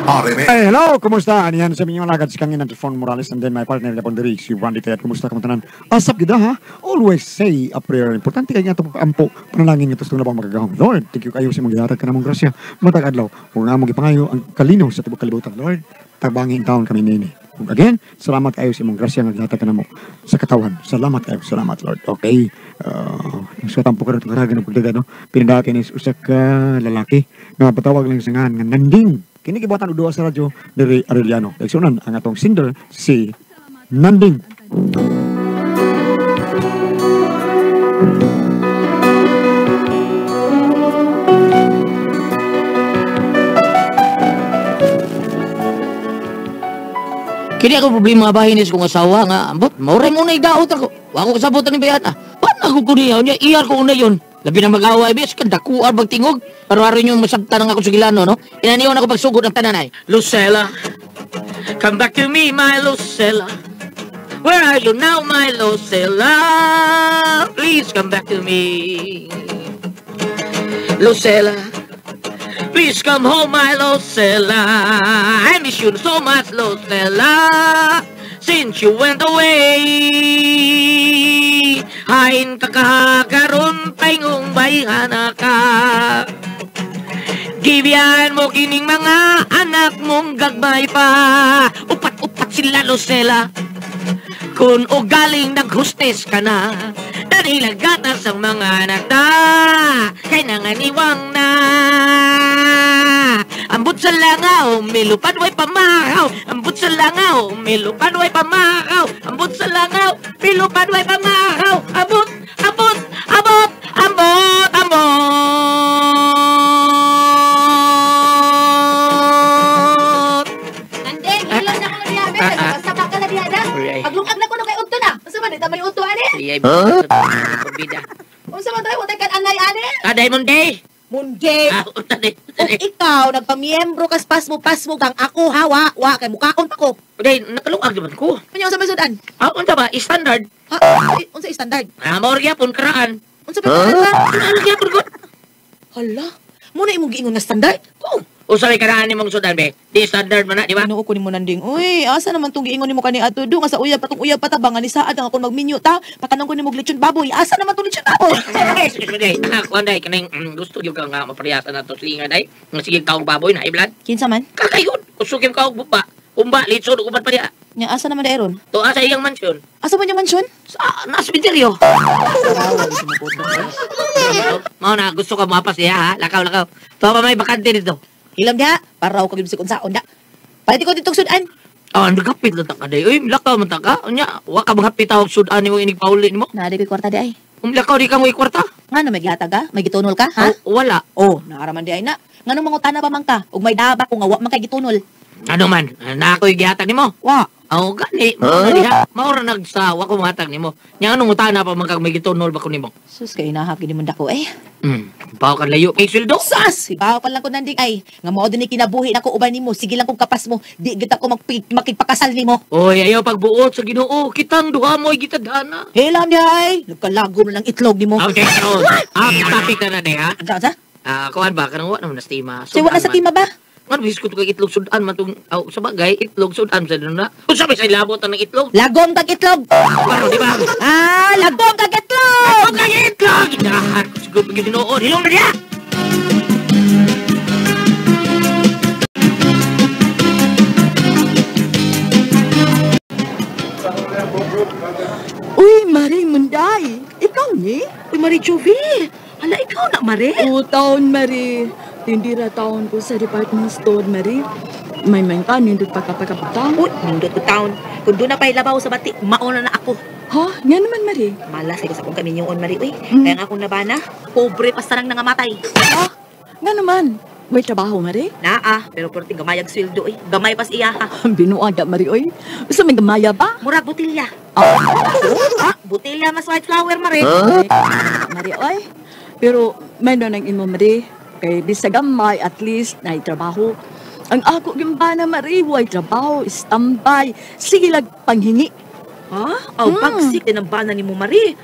RMN. Hey, hello! Kumusta? Anihan sa inyong alagad si Kangin Antifon Morales and then my partner Lepon Diri, si Randy Tayat. Kumusta kamu tanan? Asap gida ha? Always say a prayer. Importante kay nga ito pagkaampo. Panalangin nga ito sa labang magagahom. Lord, thank you kayo sa imong gihatag ka namong grasya. Matag adlaw. Kung nga mong gipangayo ang kalinaw sa tibok kalibutan, Lord, tabangin taon kami nini. Ug again, salamat kayo sa imong grasya nga gihatag ka namo sa katawan. Salamat kayo. Salamat, Lord. Okay. So tampo karon itong karagan ng pagdaga, no? Pinadaki ni usa ka lalaki nga patawag lang sa ngan nga Nanding. Kini gibuhatan og duha sa radyo diri Arellano. Igsunan ang atong singer si Nanding. Kini ako problema bahin is kung asawa nga ambot mauray mo na idaot ako. Wa ko kasabot ani bayat ah. Pan ako kuniya nya iyar ko una yon. Labi na mag-away bis kan dakuan bagtingog. Pero aron yung masabtan ang ako sa gilano no. Inaniyon ako pagsugod ang tanan ay. Lucella, come back to me my Lucella. Where are you now my Lucella? Please come back to me. Lucella, please come home, my Lucella. I miss you so much, Lucella. Since you went away, hain ka kakaroon tayong bayhana ka. Gibiyan mo kining mga anak mong gagbay pa. Upat-upat sila, Lucella. Kung ugaling naghustes ka na, dahil gatas ang mga anak ta, kay nanganiwang na. Ambot sa langaw, milupad way pamakaw. Ambot sa langaw, milupad way pamakaw. Ambot sa langaw, milupad way pamakaw. Ambot, ambot, ambot, ambot, ambot. Nandeng, hilom na ko niya, be. Basta ka na diha na. Paglungag na ko no kay udto na. Unsa man dita man udto ani? Bida. Unsa man tayo kan anay ani? Aday Monday. Monday. Kung ikaw nagpamiyembro kas pasmo-pasmo kang ako hawa wa kay mukaon pa ko. Day nakalungag naman ko. Unya unsa may sudan? Ah, unsa ba standard? Ha, unsa standard? Ah, mao gyapon karaan. Unsa ba karaan? Ano gyapon ko? Hala, mo na imong giingon na standard? Oh. Usa may karaan nimong sudan be. Di standard man na, di ba? Ano ko nimo Nanding. Uy, asa naman tong giingon nimo kani ato do nga sa uyab patong uyab patabangan ni saad ang akong magminyo ta. Patanong ko nimo og lechon baboy. Asa naman tong lechon baboy? Excuse me day. Kuan day kaning gusto gyud ka nga maparehasa na to slinga day. Nga sige kaog baboy na iblan. Kinsa man? Kakayod. Usugim kaog bumba. Umba litson ug uban pa diha. Nya asa naman day ron? To asa iyang mansyon. Asa man yung mansyon? Sa nasa cementerio. Mao na gusto ka mapas diha ha. Lakaw lakaw. To pa may bakante dito. Hilam diha, paraw ka gid sa unsa. Palit ko ditong sudan. Ah, nagapit lang ta ka day. Uy, lakaw man ta ka. Unya, wa ka manghapit og sudan nimo inig pauli nimo. Naa di koy kwarta di ay. Lakaw di ka mo kwarta. Ngano may gihatag ka? May gitunol ka, ha? Oh, wala. Oh, naaraman di ay na. Ngano mangutana pa man ka ug may daba ko nga wa man kay gitunol. Ano man, na ako'y gihatag nimo. Wa. Oh, gani. Huh? Diha, mao ra nagsawa ko matag nimo. Nya anong utana pa man kag may gitunol ba ko nimo? Sus kay inahap gid mo dako eh. Bawo ka layo kay sweldo. Sas, ibaw pa lang ko Nanding ay. Nga mao din ni kinabuhi nako uban nimo. Sige lang kung kapas mo, di gid ako makigpakasal nimo. Oy, ayaw pagbuot sa Ginoo. Kitang duha mo ay gitadhana. Hilam di ay, nagkalagom na lang itlog nimo. Okay, so, topic na na ni ha. Unsa? Ah, kuan ba kanang wa naman na stima. So, wa na sa tima ba? Ano biskot kay itlog sudan man tong sa bagay itlog sudan sa na. Unsa may sa labot ang itlog? Lagom kag itlog. Pero di ba? Ah, lagom kag itlog. Lagom kag itlog. Dahan ko siguro Ginoo. Hilom na diha. Uy, Marie Munday. Ikaw ni? Uy, Marie Jovi. Hala, ikaw na, Marie. Oo, taon, Marie. Tindira taon ko sa department store, Marie. May man ka, nindot pa kapakabutang. Uy, nindot ko taon. Kung doon na pa'y labaw sa bati, mauna na ako. Ha? Nga naman, Marie. Malas, ay ko sa akong kaminyoon, Marie. Uy, kaya nga akong nabana. Pobre pa sarang nangamatay. Ha? Nga naman. May trabaho, Marie? Naa, pero perting gamayag sweldo, eh. Gamay pas iya, ha. Binuaga, Marie, oy. Gusto may gamaya ba? Murag butilya. Ah, butilya mas white flower, Marie. Huh? Marie, oy. Pero may na nang imo, Marie. Kay bisag gamay, at least, na trabaho. Ang ako gimbana, Marie, way trabaho, standby. Sige lag panghingi. Ha? Aw, pagsik din ang bana ni mo, Marie.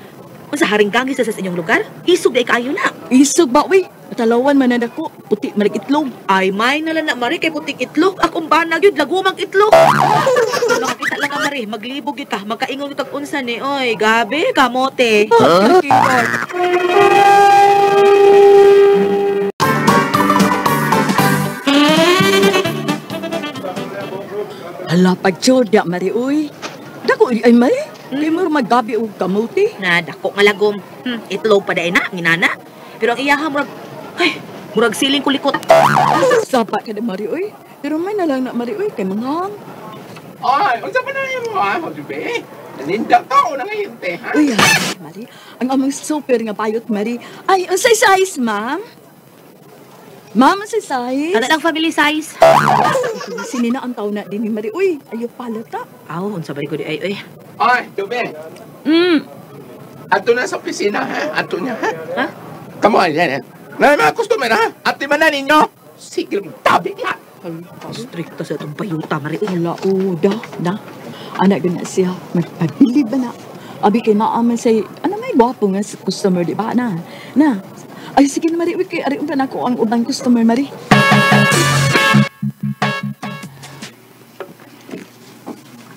Unsa haring gangis sa inyong lugar? Isog day kaayo na. Isog ba, uy? Talawan man na ko, puti man itlog. Ay, may na lang na, Mari, kay puting itlog. Akong banag yun, lagumang itlog. Makakita lang ka, Mari, maglibog yun ka. Magkaingon yun kag unsa ni. Oy, gabi, kamote. Huh? Hala, pagtsudya, Mari, uy. Dako, ay, Mari. Kay mo maggabi og kamote. Na, dako nga lagom. Itlog pa dahil na, nginana. Pero ang iyaha, murag, ay, murag siling kulikot. Sapa ka na, Mari, uy. Pero may na lang na, Mari, uy, kay manghang. Ay, unsa pa na yung mga mo, Jube? Naninda ka o na ngayon, te, ha? Uy, Mari, ang among super nga bayot, Mari. Ay, ang size, ma'am? Ma'am, ang size? Ano lang family size? Sinina ang tao na din ni Mari. Uy, ayo pala ta. Aw, unsa ba ko di ay, uy. Ay, Jube. Ato na sa opisina, ha? Ato niya, ha? Ha? Come on, yan, yan. Na mga customer, ha? Ate man na ninyo. Sige, tabi ka. Stricto sa itong bayuta, Mari. Uy. Hala, uda, na. Anak ko na siya. Magpabilib ba na? Abi kay naaman say, ano may gwapo nga customer, di ba? Na, na. Ay, sige na, Mari. Uy, kay ari na ako ang ubang customer, Mari.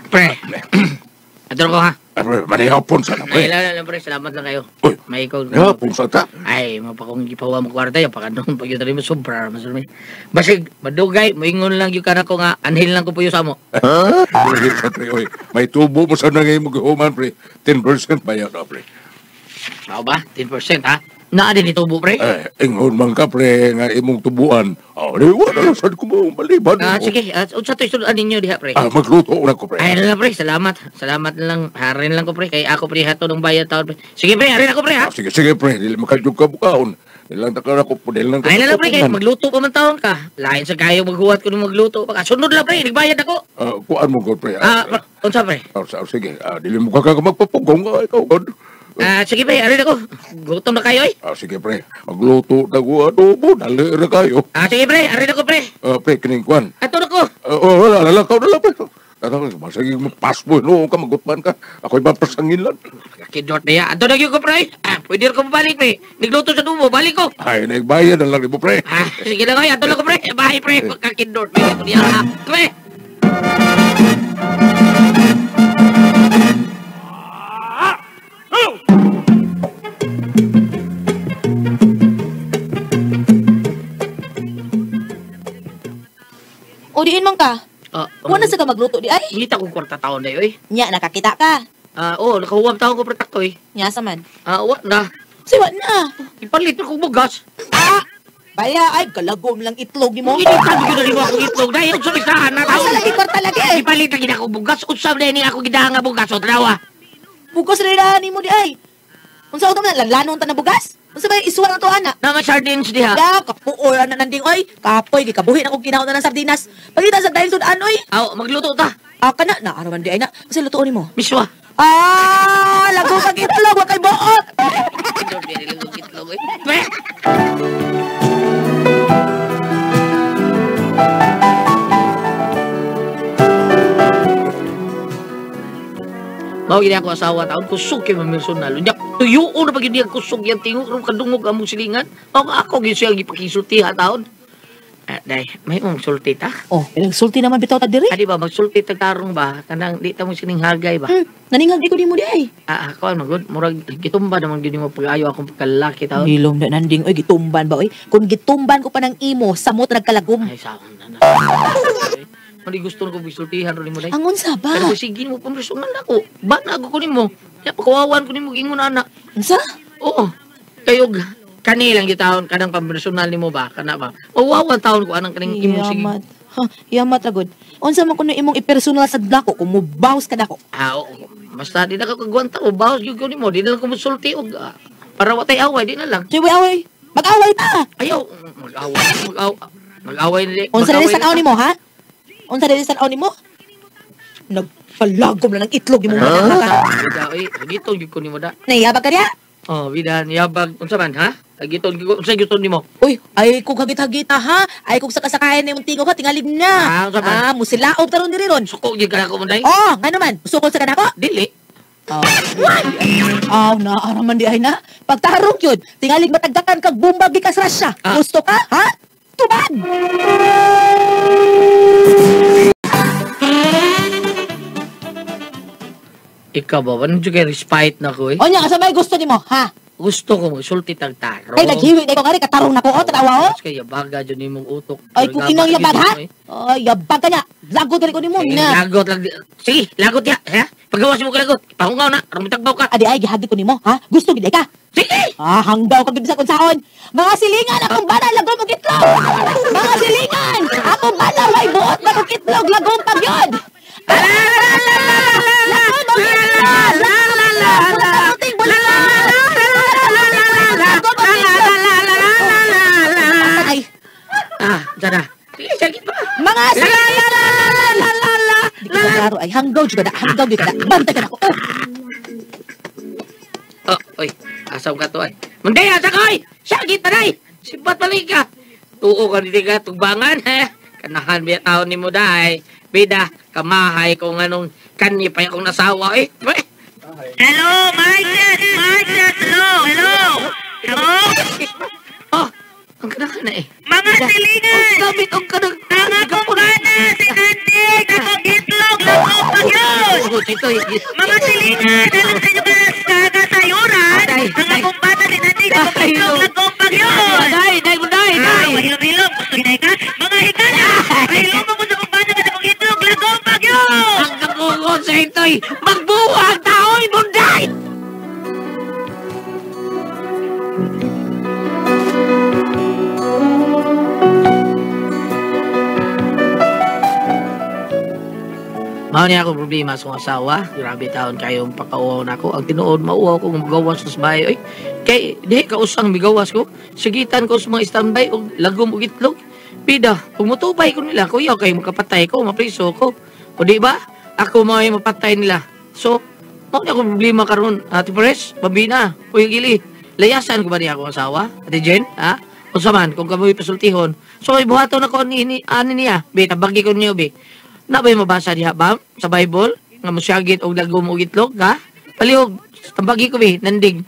Pre. Adoro ko, ha? Manihapon sa na, pre. Ay, lang, pre. Salamat lang kayo. Uy, may ikaw. Manihapon sa ta. Ay, mapakong gipawa mo kwarta yun. Pagka pag yun mo, sobra. Basig, madugay, moingon lang yung kanak ko nga, anhil lang ko po yung samo. Ha? Pre, uy. May tubo mo sa nangay maghuman, pre. 10% ba yan, pre? Mao ba? 10%, ha? Naa din itubo, pre? Eh, ingon man ka, pre, nga imong tubuan. Ah, di, wala lang saan ko mo maliban. Sige, unsa to isudan ninyo diha, pre? Ah, magluto na ko, pre. Ay, lang, pre, salamat. Salamat na lang. Harin lang ko, pre. Kay ako, pre, hato ng bayad taon, pre. Sige, pre, harin ako, pre, ha? Ah, sige, sige, pre. Dili makadyo ka bukaon. Dili lang takara ko, dili lang Ay, lang, pre, kay magluto pa man taon ka. Lain sa kayo maghuwat ko nung magluto. Baka sunod lang, pre, nagbayad ako. Kuan mo, God, pre. Unsa, pre? Sige, dili mo ka magpapugong, ikaw, God. Sige, pre, arin ako. Gutom na kayo, eh. Sige, pre. Magluto na ko, adobo. Dali na kayo. Sige, pre. Arin ako, pre. Pre, kining kwan. Ato na ko. Wala, lalakaw na lang, pre. Masagi mo, pasmo, no, ka, magutman ka. Ako'y mapasangin lang. Kidort na yan. Ato na yun ko, pre. Pwede ko mabalik, pre. Nagluto sa dumo, balik ko. Ay, nagbayad na lang mo, pre. Sige lang, ay. Ato na ko, pre. Bye, pre. Pagkakidort. May ito niya, pre. O diin man ka. Wala sa ka magluto di ay. Ngita kong kwarta taon na oy. Nya nakakita ka. Oo, nakahuwam taon ko pretakto eh. Nya sa man. Wa na. Siwa na. Ipalit na kong bugas. Baya ay galagom lang itlog nimo. Hindi ka gyud nimo akong itlog dai unsa may saan na Asa lagi kwarta lagi eh. Ipalit na gid ako bugas. Unsa man ni ako gidahang nga bugas o tanawa. Bugas ra nimo di ay. Unsa utom na lanlanon ta na bugas? Unsa ba isuwa na to ana? Nama sardines diha. Ya, kapuoy ana nanding oy. Kapoy gikabuhi na kog kinaon na ng sardinas. Pagita sa dahil sudan oy. Aw, magluto ta. Kana na araman di ay na. Unsa lutuon nimo? Miswa. Lago kag itlog wa kay buot. Itlog, eh. Pre. Mao gini ako asawa taon kusog kay mamersonal. Unya tuyuon na pag hindi ang kusog yang tingog ron kadungog among silingan. Mao ako gyud siya gipakisultiha taon. Day, may mong sulti ta? Oh, ilang sulti naman bitaw ta diri. Adi ba magsulti ta tarong ba kanang di ta mo sininghagay ba? Naninghag di ko nimo di ay. Ako man gud murag gitumba naman gyud nimo pag-ayo akong pagkalaki taon. Hilom na nanding oy gitumban ba oy. Kung gitumban ko pa ng imo, samot nagkalagom. Ay saon na na. Mali gusto ko gisultihan ro nimo day. Ang unsa ba? Pero sige mo pampersonan ako. Ba na ako nimo? Ya pakawawan ko nimo gingon ana. Unsa? Oo. Kayog kani lang gitawon kanang pampersonal nimo ba kana ba? Mawawan taon ko anang kaning imo sige. Yamat. Ha, yamat ra gud. Unsa man kuno imong ipersonal sa dako kung mubaws ka dako. Oo. Basta di na ka kagwanta o bawas gyud ko nimo, di na lang ko mosulti og para watay away di na lang. Sige away. Mag-away ta. Ayaw, mag-away, mag-away. Mag-away ni. Unsa dili sa nimo ha? Unsa dili sa nimo? Nagpalagom lang ng itlog nimo. Bida oy, gitong gyud ko nimo da. Nahiyabag ka diha? Oh, bida niyabag unsa man ha? Gitong gyud unsa gyud nimo? Uy, ay kog hagit-hagita ha. Ay kog sakasakayan nimong tingog ha, tingalig na. Unsa man? Musilaob taron diri ron. Suko gyud ka nako mo day. Oh, ngano man? Sukol sa kanako? Dili. Aw, na, araman di ay na. Pagtarong yun, tingalig matagdakan kag bumbag gikas Russia. Gusto ka, ha? Tubag! Ikaw ba? Ano dyan kay respite na ko eh? O nya, asa may gusto nimo, ha? Gusto ko magsulti tag tarong. Kay naghiwi na ko ngari, katarong na ko, o, tanawa, o. Kaya yabaga dyan imong utok. Ay, kukinang yabag, ha? Ay, yabag ka niya. Lagot ka ko nimo, na. Lagot lang. Sige, lagot ya. Ha? Pagawas mo ka lagot. Pahungaw na. Rumitagbaw ka. Adi ay, gihagi ko nimo, ha? Gusto gid ka. Sige! Ah, hanggaw ka gid sa kunsaon. Mga silingan, akong bana, lagom og itlog. Mga silingan, akong bana, way buot na kong itlog, lagom pag yun. Lagom og itlog! Lagom og itlog! Ay, Ah, dyan na. Sige, sakit pa. mga silingan! Di ko klaro ay hanggaw jud ka na, hanggaw jud ka na. Bantay ka na ko. Oh. Oh, oy, asaw ka to ay. Munday, asa ka oy! Sakit na day! Sibat balik ka! Tuo ka dito ka, tugbangan, he? Kanahan biya taon ni mo dahay. Bida, kamahay kung anong kani pa akong nasawa, eh. Hello, Michael! Michael! Hello! Hello! Hello! Oh, ang kanahan na eh. Mga silingan! Ang gamit, ang kanang... Ang akong bana, si Andy! Akong itlog! Lagong pagyod! Mga silingan! Alam sa inyo ka sa kasayuran! Ang akong bana, si Andy! Akong itlog! Lagong pagyod! Day, day, day, day! Mahilom-hilom! Gusto ginay ka? Mga higala! Mahilom mo sa akong bana kasi akong itlog! Lagong pagyod! Ang kapungon sa ito'y magbuwag tao'y bunday! Mao niya akong problema sa akong asawa. Grabe taon kayong pakauaw na ako. Ang tinuod, mauaw ko magawas sa bahay. Oy, kay di kausang migawas ko. Sigitan ko sa mga standby og lagom og itlog. Bida, kung mutubay ko nila, kuya kay makapatay ko, mapriso ko. O di ba? Ako mo ay mapatay nila. So, mao niya akong problema karon. Ate Perez, babina, Kuya Gili. Layasan ko ba niya akong asawa? Ate Jen, ha? Unsa man, kung kamoy pasultihon. So, ibuhaton ako ni ani niya. Be, tabagi ko niyo, be. Na ba'y mabasa diha ba sa Bible nga mosyagit og lagom og itlog, ha? Palihog, tambagi ko be, nandig.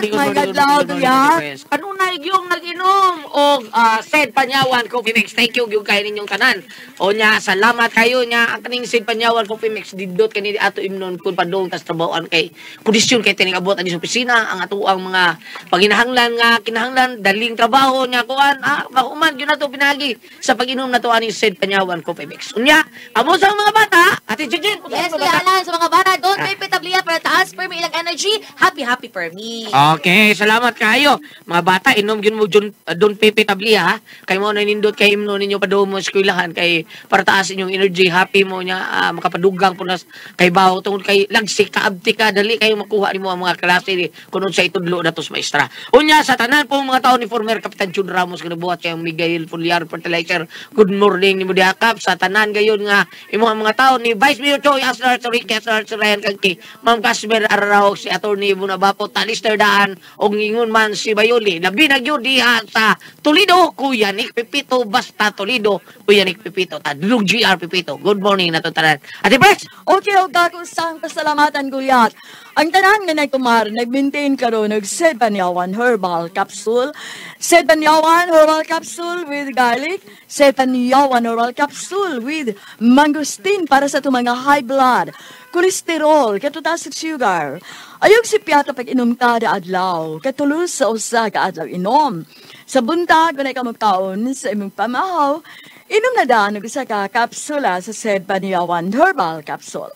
My God, loud ya. Kanunay yung nag-inom og Sid Panyawan Coffee Mix. Thank you gyud kay ninyong tanan. O nya, salamat kayo nya ang kaning Sid Panyawan Coffee Mix didot kani ato imnon kun padung tas trabahoan kay kondisyon kay tining abot ani sa opisina ang atoang mga panginahanglan nga kinahanglan daling trabaho nya kuan mahuman gyud nato pinagi sa pag-inom nato aning Sid Panyawan Coffee Mix. Unya, amo sa mga bata, Ate Jejin. Yes, Kuya Alan, sa mga bata, don't vape it, tabliya para taas per me ilang energy. Happy, happy per me. Okay, salamat kayo. Mga bata, inom gyud mo Don Pepe Tablia, ha? Kay mo na nindot kay imno ninyo padung mo eskwelahan kay para taas inyong energy, happy mo nya makapadugang po nas kay bawo tungod kay lagsik ka, abti ka, dali kayo makuha nimo ang mga klase kuno sa itudlo nato sa maestra. Unya sa tanan po mga taon ni former Kapitan Jun Ramos kinabuhat kay Miguel Fuliar Fertilizer. Good morning nimo diha kap sa tanan gayon nga imo ang mga taon ni Vice Mayor Choi Aslar Rick Aslar Ryan Kagki, Ma'am Casper Araraog, si Attorney Bunabapo, Talister Daan og ngingon man si Bayoli. Labi na gyud diha sa Toledo, Kuya Nick Pepito, basta Toledo, Kuya Nick Pepito, Tadlong GR Pepito. Good morning na to tanan. Ate Pres! Okay, og dako sang pasalamatan, Goliath. Ang tanan nga nagtumar, nag-maintain karon og Sid Panyawan Herbal Capsule. Sid Panyawan Herbal Capsule with garlic, Sid Panyawan Herbal Capsule with mangosteen para sa itong mga high blood, cholesterol, katutas sugar. Ayog si Piata pag inom kada adlaw, katulos sa usa ka adlaw inom. Sa buntag, kung ka magkaon sa imong pamahaw, inom na daan og usa ka kapsula sa Sid Panyawan Herbal Capsule.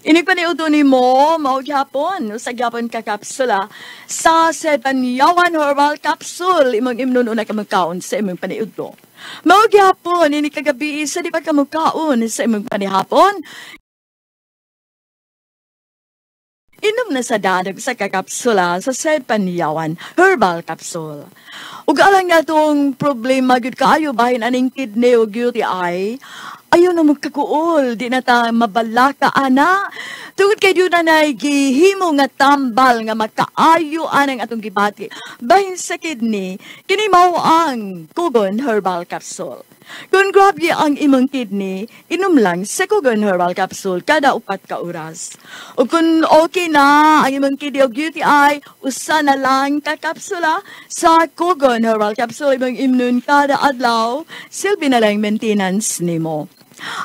Inig paniuto ni mo, mao gyapon, usa gyapon ka kapsula sa Sid Panyawan Herbal Capsule, imong imnon una ka magkaon sa imong paniudto. Mao gyapon, inig kagabi sa di pa ka magkaon sa imong panihapon. Inom na sa danog sa kakapsula sa Sid Panyawan Herbal Capsule. Ug alang nga tong problema gyud kaayo bahin aning kidney ug UTI, Ayaw na magkakuol, di na ta mabalaka, ana. Tungod kay duna na gihimo nga tambal nga makaayo anang atong gibati. Bahin sa kidney, kini mao ang Kugon Herbal Capsule. Kung grabe ang imong kidney, inom lang sa Kugon Herbal Capsule kada 4 ka oras. O kung okay na ang imong kidney o UTI, usa na lang ka kapsula sa Kugon Herbal Capsule imong imnon kada adlaw, silbi na lang maintenance nimo.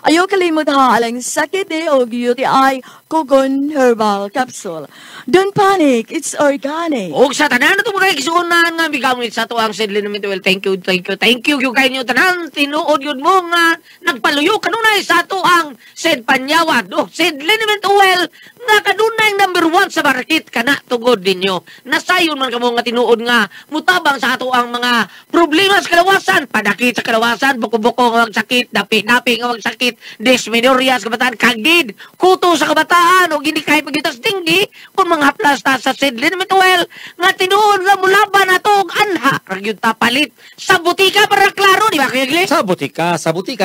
Ayaw kalimot ha, alang sa kidney o UTI, Kugon Herbal Capsule. Don't panic, it's organic. Og sa tanan na mga igsuonan nga migamit sa ato ang St. Linament. Well, thank you, thank you, thank you. Yung kayo tanan, tinuod yun mo nga nagpaluyo kanunay sa ato ang St. Panyawan. Oh, St. Linament Oil nga kanunay number 1 sa market kana tungod ninyo. Nasayon man kamo nga tinuod nga mutabang sa ato ang mga problema sa kalawasan, padakit sa kalawasan, buko-buko nga magsakit, dapi-dapi nga magsakit, dysmenorrhea sa kabataan, kagid, kuto sa kabataan, o hindi kahit pagitas tinggi, kung mga haplas ta sa St. Linament Oil, nga tinuod nga mulaban na to, og anha, ragyud ta palit sa butika para klaro, di ba, Kuya Glenn? Sa butika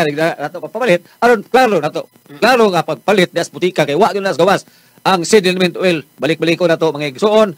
na nato papalit. Aron klaro nato. Klaro nga pagpalit das butika kay wa gyud nas gawas. Ang seed liniment oil, balik-balik ko nato, mga igsuon.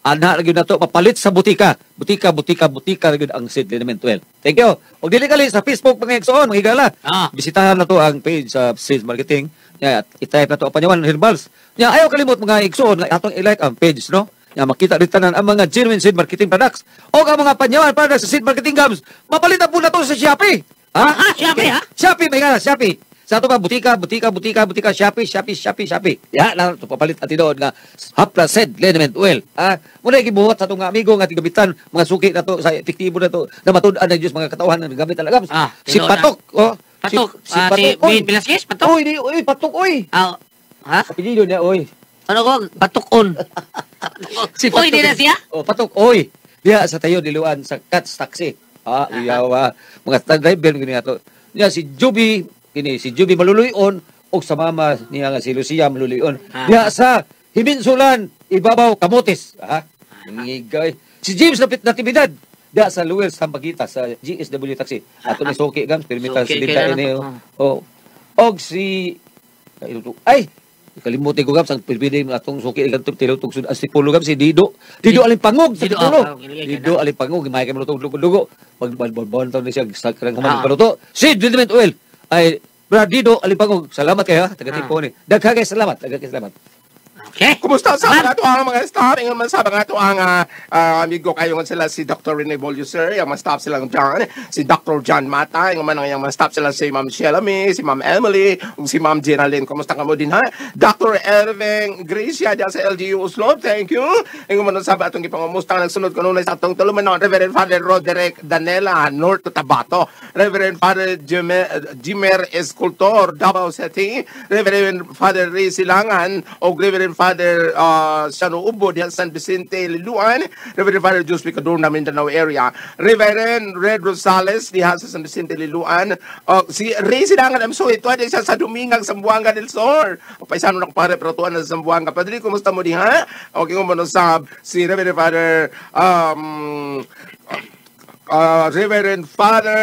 Anha ra gyud nato papalit sa butika. Butika, butika, butika ra gyud ang seed liniment oil. Thank you. Og dili kali sa Facebook, mga igsuon, mga higala. Bisitahan na to ang page sa Sales Marketing. Ya, i-type na to ang Panyawan Herbals. Ya, ayaw kalimot, mga igsuon, nga atong i-like ang page, no? Ya, makita rin tanan ang mga genuine seed marketing products o ang mga Panyawan products sa seed marketing gams. Mapalit na po na to sa Shopee. Ha? Ah, Shopee, ha? Shopee, may nga, Shopee. Sa ato pa, butika, butika, butika, butika, Shopee, Shopee, Shopee, Shopee. Ya, na ito papalit at tinuod nga hapla seed liniment oil. Ah, muna gibuhat sa atong nga amigo nga tigamitan, mga suki na to, sa epektibo na to, na matud-an ng Diyos mga katawhan nga nagamit talaga. Ah, si tinuod. Patok, oh. Patok, Si, si ah, si Patok, oy. Ben Velasquez, Patok. Oy, di, oy, Patok, oy. Ah, ha? Apelyido niya, oy. Ano ko? Patukon. Si Uy, di na siya? Oh, Patok, oy. Diya sa tayo diluan sa Cats Taxi. Ah, iyaw, ah, mga driver gini ato. Niya si Juby, kini si Juby Maluluyon og sa mama niya nga si Lucia Maluluyon. Diya sa Himinsulan, Ibabaw, Camotes. Ah, ngigay. Si James Lapit Natividad diya sa Luel Sampaguita sa GSW Taxi. Ato ni Suki gams, permita Suki, sa binta kailan ini. na to? Oh. Og si ay, kalimutin ko gams ang pipili atong suki ilang tilutog sud ang Sipulo gams, si Dido. Dido Alimpangog sa Dido, Sipulo. ah, okay, okay, Dido Alimpangog, may kay malutong dugo-dugo. Pag balbalon taon ni siya sa karang human Ah. paluto. Si Liniment Oil ay Brad Dido Alimpangog. Salamat kayo ha, taga Tipo ni. Daghan kay salamat, daghan kay salamat. Okay. Kumusta sa mga ato ang mga staff? Ingon man sa mga ato ang amigo kayo nga sila si Dr. Rene Voluser, yung mga staff silang John, si Dr. John Mata, ingon man ang iyang mga staff sila si Ma'am Sheila May, si Ma'am Emily, ug si Ma'am Geraldine. Kumusta ka mo din ha? Dr. Irving Gracia diyan sa LGU Oslo, thank you. Ingon man sa atong gipangumusta nagsunod kanunay sa atong tulumanon, Reverend Father Roderick Danela, North Cotabato, Reverend Father Jimer Escultor, Davao City, Reverend Father Ray Silangan, o Reverend Father Sano Ubo diyan San Vicente, Liluan, Reverend Father Joseph Cadorna, Mindanao area, Reverend Red Rosales diha sa San Vicente, Liluan, si Ray Silangan, I'm sorry, ito siya sa Dumingag, Zamboanga del Sur. Paisano na ko pare, pero tuwan na sa Zamboanga. Padre, kumusta mo diha? Okay, mo sab si Reverend Father Reverend Father,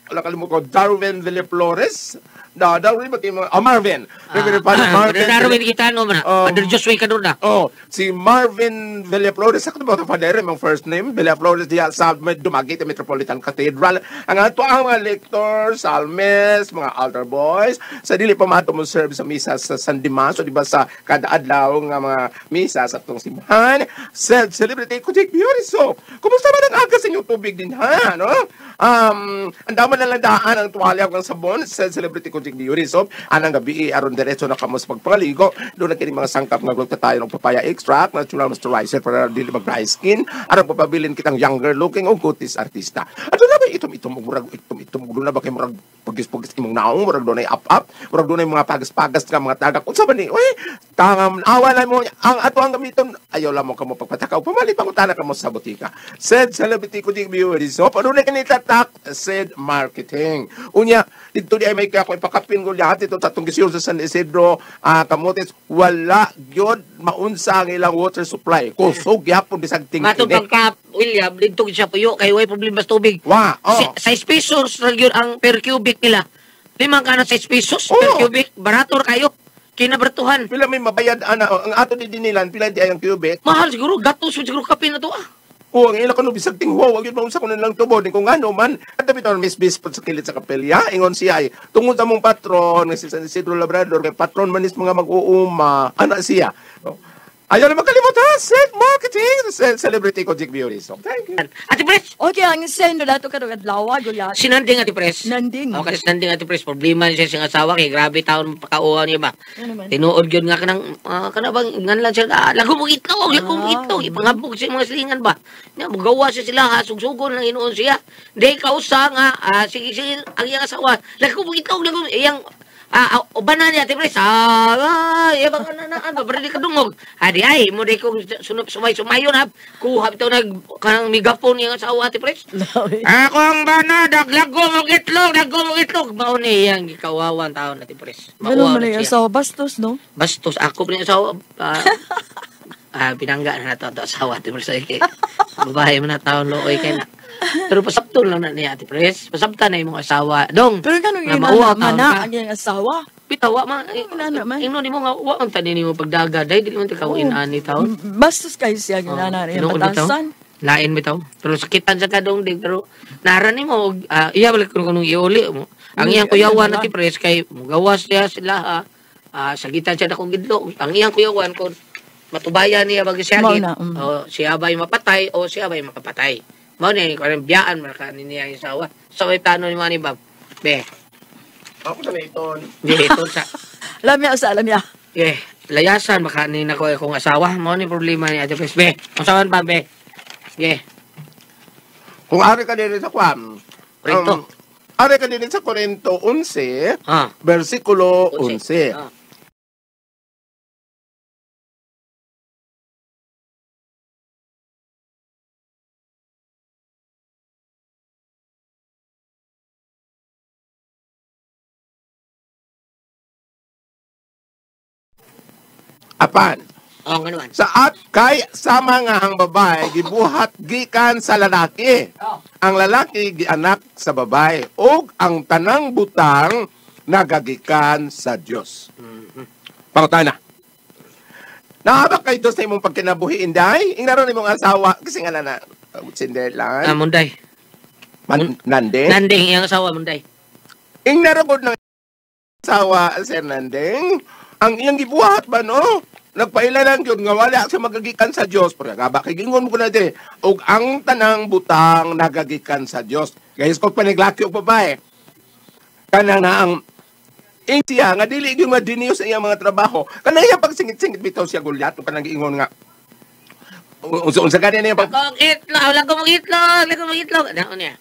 wala kalimut ko, Darwin Villaflores. Na, Darwin ba kayo mga, Marvin. Reverend Father Marvin. Darwin kita no man. Father Joshua Cadorna. Oh, si Marvin Villaflores, sakto ba ito, Father, yung first name? Villaflores diya sa Dumaguete Metropolitan Cathedral. Ang ato ang mga lectors, almes, mga altar boys, sa dili pa mato mo serve sa misa sa San Dimas, o di ba sa kada adlaw nga mga misa sa atong simbahan. Said celebrity Kujik Beauty Soap. Kumusta man ang aga sa inyong tubig din ha, no? Ang dama na lang daan ang tuwalya ng sabon sa Celebrity Kujik Beauty Soap. Anang gabi, aron diretso na kamo sa pagpangaligo. Doon na kini mga sangkap nga tayo ng papaya extract, natural moisturizer para dili mag-dry skin. Aron papabilin kitang younger looking o kutis artista. Ato na ba itom-itom murag itom-itom doon na ba kay murag pagis-pagis imong naong, murag doon ay up-up, murag doon ay mga pagas-pagas nga mga tagak. Unsa ba ni? Uy, tangam awa na mo ang ato ang gamiton. Ayaw lamang kamo pagpatakaw. Pamalit pangutana kamo sa botika. Said Celebrity Kujik Beauty Soap. Ano na kini tatak? Said Marketing. Unya, dito di ay may kaya ko ipakapin ko lahat ito sa atong gisiyon sa San Isidro, Camotes, wala gyud maunsa ang ilang water supply. Kusog gyapon bisag Matod tingkini. pang kap, William, dito siya puyo kay way problema sa tubig. Wa, oh. Si, 6 pesos ra gyud ang per cubic nila. Limang ka na 6 pesos per Oo. cubic. Barato ra kayo. Kinabaratuhan. Pila may mabayad ana ang ato di dinilan pila di ay ang cubic. Mahal siguro. Gatos siguro kape na to ah. O, ang ila kuno bisag tingwa, wag yun maunsa kuno lang tubod. Kung ano man, at bitaw Miss Bis sa kilid sa kapelya, ingon siya ay, tungod sa mong patron, nga si San Isidro Labrador, kay patron man is mga mag-uuma, ana siya. Ayaw na makalimot ha, self-marketing, celebrity ko, Jake Beauty. So, thank you. Ate Pres! Okay, ang sendo dato karong adlaw, gulyat. Si Nanding, Ate Pres. Nanding. O, kasi si Nanding, Ate Pres, problema niya siyang asawa kay grabe taon pakauha niya ba. Ano man? Tinuod yun nga kanang, kana bang, ngan lang siya, lago mong itlog, lago mong itlog, ipangabog siya mga silingan ba. Nya, mugawa siya sila, ha, sugsugon lang inuon siya. Di kausa nga, sige, sige, ang iyang asawa, lago mong itlog, lago, iyang, ubanan niya, Ate Pres, iya bang ano, barili ka dungog. Adi ay, mo di kong sumay-sumayon, ha, kuha bitaw nag, kanang megafon iyang asawa, Ate Pres. Akong bana, daglago mong itlog, daglago mong itlog. Mao ni iyang gikawawan taon, Ate Pres. Ganun Mauwaw man na yung siya. asawa, bastos, no? Bastos, ako pa rin asawa. Binangga na nato ato asawa, Ate Pres. Ay, kay, babae man na taon, looy kay na. Pero pasabton lang na niya, Ate Pres. Pasabtan na imong asawa. Dong, Pero ganun nga yun, mauwaw mana, taon ka. ang iyang asawa. Bitaw, wa man. Wala naman. Ingnon nimo nga, wa ang tanin nimo pagdaga. Dahil dili man ikaw inani taon. Bastos kayo siya, Oh, ginana niya, tinuod bitaw. batasan. Lain bitaw. Pero sakitan sa kadong dig pero naran nimo og iya balik kuno kunong iuli mo. Ang iyang kuyawan Ano Ate Pres kay mugawas siya sila ha. Sagitan siya na kong gidlo. Ang iyang kuyawan kon matubayan niya bagi siya Mao na, mm. O siya ba'y mapatay o siya ba'y makapatay. Mao ni kanang biyaan man ka ni niya ang asawa. Sa may plano ni Manny Bob. Be, Ako na iton. di ito sa Alam niya, sa alam niya. Eh, layasan baka ni nako akong asawa. Mao ni problema ni Ate Pres. Be, unsa man ba be? Ge, Kung ari ka din sa Kwam, Korinto. Ari ka din sa Korinto 11, Ah, versikulo 11. Ah. Apan, Oh, nganuan. sa at kay sama nga ang babae gibuhat gikan sa lalaki. Ang lalaki gianak sa babae ug ang tanang butang nagagikan sa Dios. Pangutana. Naabak kay Dios na imong pagkinabuhi inday, ingnaron imong asawa kasi nga na Cinderella. Munday. Nandeng. Nandeng iyang asawa munday. Ingnaron gud ng asawa Sir Nandeng, ang iyang gibuhat ba no? Nagpaila lang yun nga wala siya magagikan sa Dios. Pero nga ba kay gingon mo ko na dire, og ang tanang butang nagagikan sa Dios. Guys, kung paniglaki og babae, kanang na ang siya nga dili gyud madiniyo sa iyang mga trabaho. Kanang iyang pagsingit-singit bitaw siya gulyat kanang giingon nga unsa gani niya pag Kong itlog, wala ko mong itlog, wala ko mong itlog. Ano niya?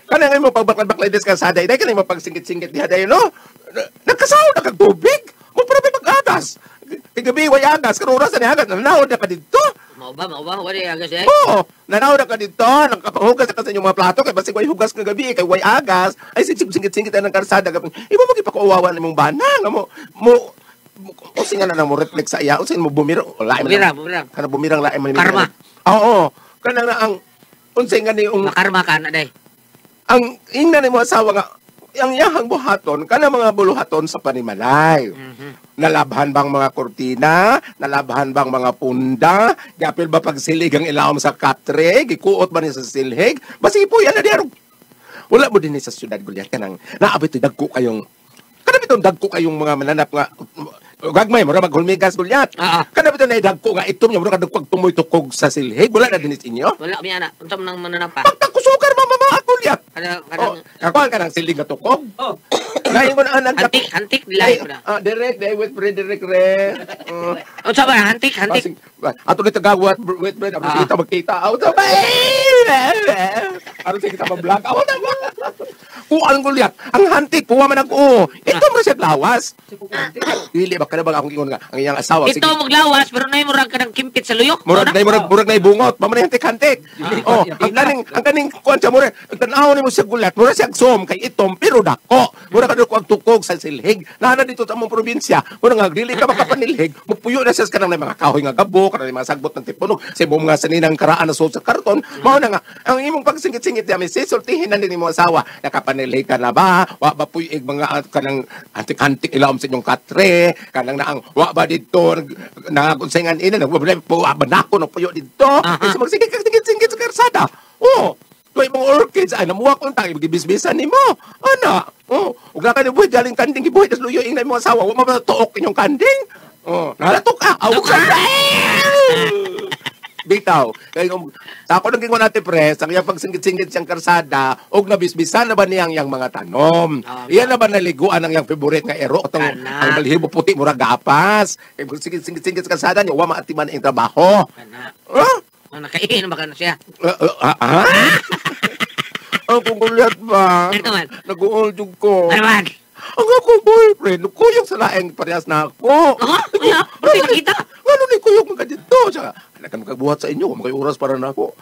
Kanang imo pagbaklay-baklay des kalsada, day kanang imo pagsingit-singit diha dayon no. Nagkasaw na kag tubig. Mo para pag-agas. Gabi way agas, karon oras na agas, nanaod na ka didto. Mao ba, wala agas eh. Oo, nanaod na ka didto, nagkapahugas na ka sa inyong mga plato kay basig way hugas nga gabi kay way agas. Ay singit-singit ng kalsada gabi. Imo mo gipakauwawan imong bana nga mo mo usin nga na mo reflect sa iya, usin mo bumiro, lain man. Bumirang. Kana bumirang lain man. Karma. Oo. Kanang na ang unsay nga ni ang Makarma ka na day. Ang ingnan nimo asawa nga ang iyahang buhaton kana mga buluhaton sa panimalay. Nalabhan bang mga kurtina? Nalabhan bang mga punda? Gapil ba pagsilig ang ilawom sa katre? Gikuot ba niya sa silhig? Basi po yan na diyan. Wala mo din sa syudad Goliath kanang naabot ito dagko kayong kanang itong dagko kayong mga mananap nga gagmay mura maghulmigas Goliath. Kanang ito na dagko nga itom niya mura kadagko tumoy tukog sa silhig. Wala na din sa inyo. Wala mi ana. Unsa man ang mananap pa? Pagtakusukar mama Goliath. Kanang Oh, kakuan ka ng silhig nga tukog. Oh. Ngayon ko na anak. Antik, antik dilay ko na. Direct, day with Frederick re. Unsa ba antik, antik? Ato ni tagawat with bread, ato kita magkita. Aw ta ba? Ato kita ma-vlog. Aw ta ba? Kuan ko liat. Ang hantik kuha man ako. Ito mo siya lawas. Dili ba kada ba akong ingon nga ang iyang asawa Ito maglawas pero nay murag ka ng kimpit sa luyok. Murag nay murag nay bungot, pa man hantik-hantik. Oh, ang kaning kuan siya murag tan-aw nimo siya gulat, murag siya agsom kay itom pero dako. Murag kadto ang tukog sa silhig. Naa dito sa among probinsya, murag nga dili ka makapanilhig, mupuyo na siya sa kanang mga kahoy nga gabo, kanang mga sagbot ng tipunog, sa imong mga saninang karaan na suot sa karton. Mao na nga ang imong pagsingit-singit diya may sisultihin na nimo asawa. nilika na ba? Wa ba puy-ig mga kanang antik-antik ilawom sa inyong katre? Kanang naang wa ba didto nagunsengan ina nagwa po wa ba nako no puyo didto? Kaysa magsigig kag singit-singit sa karsada. Oh, tuwing mga orchids ay namuha ko ang gibisbisan nimo. Ana, oh, ug na ka buhay galing kanding gibuhi tas luyo ing na imong asawa, wa man tuok inyong kanding. Oh, nalatok ka. Aw ka. Bitaw. Kay kung sa ako nang gingon ate pres, ang iyang pagsingit-singit siyang karsada, og nabisbisan na ba niyang yang mga tanom? Iyan na ba naliguan ang iyang favorite nga ero atong ang balhibo puti murag gapas. Kay pagsingit-singit sa karsada niya, wa maatiman ang trabaho. Kana. Ah? Oh, nakainom ba ka na siya? Ah? Ang kukulyat ba? Ano man? Nag-uol jud ko. Ano man? Ang akong boyfriend, kuyog sa laing parehas na ako. Ha? Ano? Ano nakita? Ano ni kuyog mga dito? Siya, anak ka magkabuhat sa inyo, mga oras para na ako.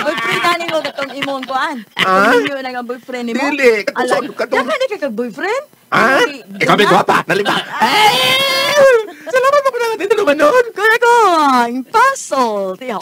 Boyfriend na nimo katong imong kuan. Ah? Katong inyo na nga boyfriend nimo. Dili, katong Ala, katong- Daghan na kay kag boyfriend? Ha? Di- Ikaw may gwapa, nalima. Eh! Salamat mo ko na natin, naman nun. Kaya ko, ang puzzle. Tiyaw.